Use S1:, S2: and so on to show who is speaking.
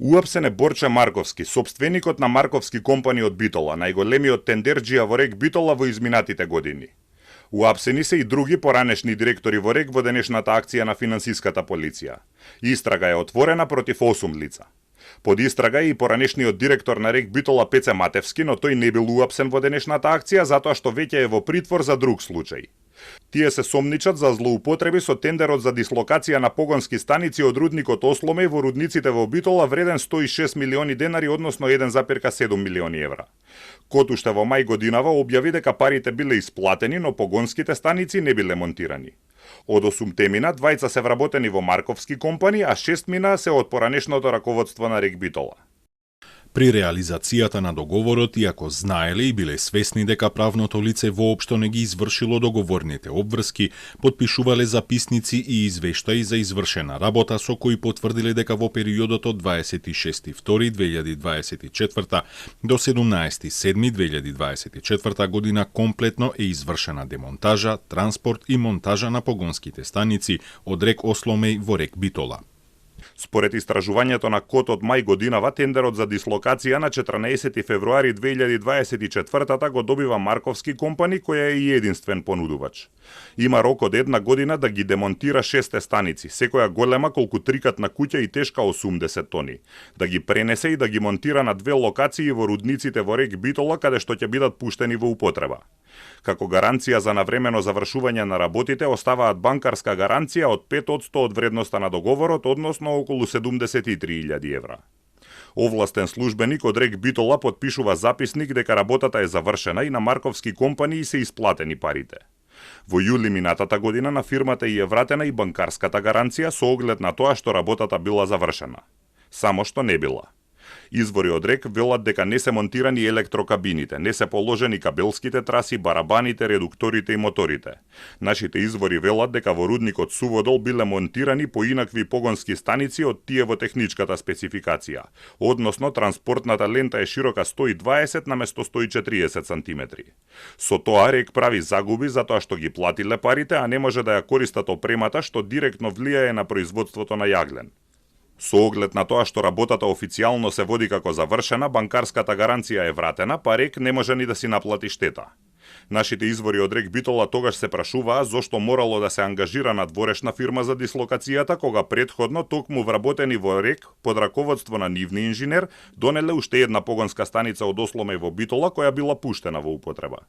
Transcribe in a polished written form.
S1: Уапсен е Борче Марковски, сопственикот на Марковски компани од Битола, најголемиот тендерџија во РЕК Битола во изминатите години. Уапсени се и други поранешни директори во РЕК во денешната акција на финансиската полиција. Истрага е отворена против 8 лица. Под истрага е и поранешниот директор на РЕК Битола Пеце Матевски, но тој не бил уапсен во денешната акција затоа што веќе е во притвор за друг случај. Тие се сомничат за злоупотреби со тендерот за дислокација на погонски станици од рудникот Осломеј во рудниците во Битола вреден 106 милиони денари, односно 1,7 милиони евра. Кот уште во мај годинава објави дека парите биле исплатени, но погонските станици не биле монтирани. Од 8 мина, 2 се вработени во Марковски компани, а 6 мина се од поранешното раководство на РЕК Битола.
S2: При реализацијата на договорот, иако знаеле и биле свесни дека правното лице воопшто не ги извршило договорните обврски, подпишувале записници и извештаи за извршена работа со кои потврдиле дека во периодот од 26.2.2024 до 17.7.2024 година комплетно е извршена демонтажа, транспорт и монтажа на погонските станици од РЕК Осломеј во РЕК Битола.
S1: Според истражувањето на КОТ од мај годинава, тендерот за дислокација на 14 февруари 2024 го добива Марковски компани, која е и единствен понудувач. Има рок од 1 година да ги демонтира 6 станици, секоја голема колку трикатна куќа и тешка 80 тони, да ги пренесе и да ги монтира на 2 локации во рудниците во РЕК Битола, каде што ќе бидат пуштени во употреба. Како гаранција за навремено завршување на работите оставаат банкарска гаранција од 5% од вредноста на договорот, односно околу 73.000 евра. Овластен службеник од РЕК Битола подпишува записник дека работата е завршена и на Марковски компании се исплатени парите. Во јули минатата година на фирмата и е вратена и банкарската гаранција со оглед на тоа што работата била завршена. Само што не била. Извори од РЕК велат дека не се монтирани електрокабините, не се положени кабелските траси, барабаните, редукторите и моторите. Нашите извори велат дека во рудникот Суводол биле монтирани поинакви погонски станици од тие во техничката спецификација, односно транспортната лента е широка 120 наместо 140 см. Со тоа РЕК прави загуби затоа што ги платиле парите, а не може да ја користат опремата што директно влијае на производството на јаглен. Со оглед на тоа што работата официјално се води како завршена, банкарската гаранција е вратена, па РЕК не може ни да си наплати штета. Нашите извори од РЕК Битола тогаш се прашуваа зошто морало да се ангажира надворешна фирма за дислокацијата, кога претходно токму вработени во РЕК под раководство на нивни инженер донеле уште една погонска станица од Осломеј во Битола која била пуштена во употреба.